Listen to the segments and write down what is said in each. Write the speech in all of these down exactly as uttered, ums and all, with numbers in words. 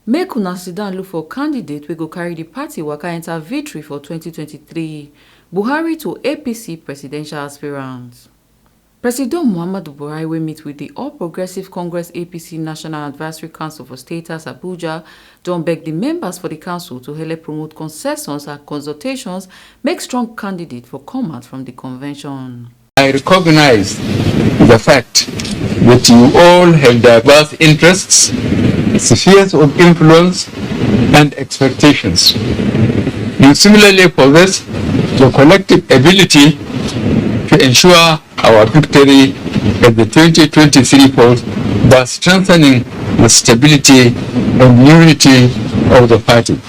Make una sit down look for candidate wey go carry the party waka enter victory for twenty twenty-three, Buhari to A P C presidential aspirant. President Muhammadu Buhari, wey meet with the All Progressive Congress, A P C, National Advisory Council for State House Abuja, don beg the members for the council to help promote concessions and consultations, make strong candidate for come out from the convention. I recognize the fact that you all have diverse interests, spheres of influence, and expectations. You similarly possess the collective ability to ensure our victory at the twenty twenty-three polls by strengthening the stability and unity of the party.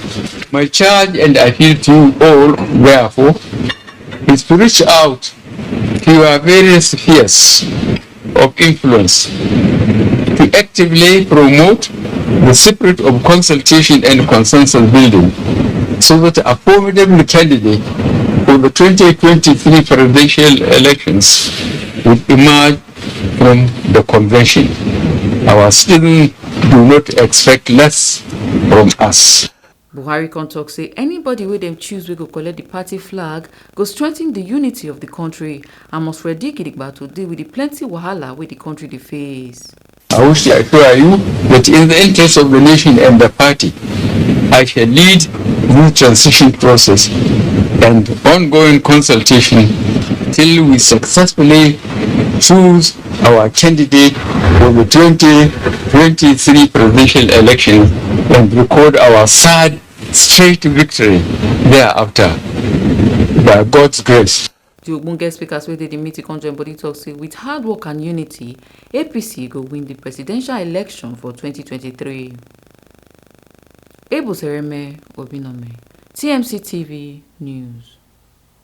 My charge and appeal to you all, therefore, is to reach out to your various spheres of influence to actively promote the spirit of consultation and consensus building so that a formidable candidate for the twenty twenty-three presidential elections will emerge from the convention. Our citizens do not expect less from us. Buhari come talk say anybody wey dem choose wey go collect the party flag go strengthen the unity of the country and must ready gidigba to deal with the plenty wahala wey the country dey face. I wish to assure you that in the interest of the nation and the party, I shall lead the transition process and ongoing consultation till we successfully choose our candidate for the twenty twenty-three presidential election and record our third straight victory thereafter by God's grace. The ogbonge speakers wey dey the meeting come join body talk say with hard work and unity, A P C go win the presidential election for twenty twenty-three. Ebo Sereme Obinome, T M C T V News.